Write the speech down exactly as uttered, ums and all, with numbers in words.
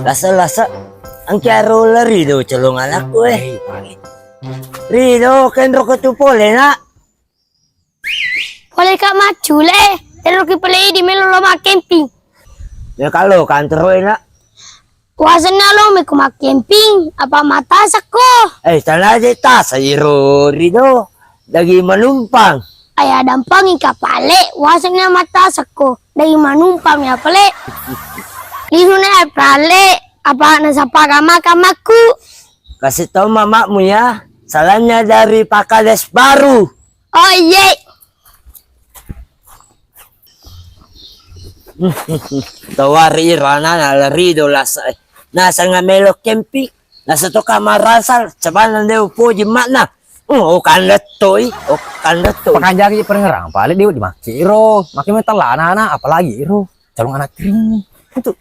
Lasa, lasa. Angki aro lari do calong anakku, eh. Eh, paling. Rido, kenro ko tu pole, nak. Pole ka maccule, eh. Terro ki pole di melo lo makkemping. Ya kalau kantor, eh, nak. Wasenna lo meko makkemping, apa matasakko? Eh, tanaje tasa iro, Rido. Dagi manumpang. Aya dampangi kapale, wasenna matasakko. Dagi manumpang ya pale. Lisuna pale, apa nasapa kama kamakku? Kasih tahu mamamu ya, salahnya dari Pak Kades baru. Oh, iye. Tawari iro anana lari do lasa, eh. Nasanga melo kempi, nasa to kamarasa, cabana de upoji makna. Oh, oh, kandettoi, oh, kandettoi. Pakanjaki perengerang, paling dia dimakai iro, makai metal anana, apalagi iro, calon anak kering. Itu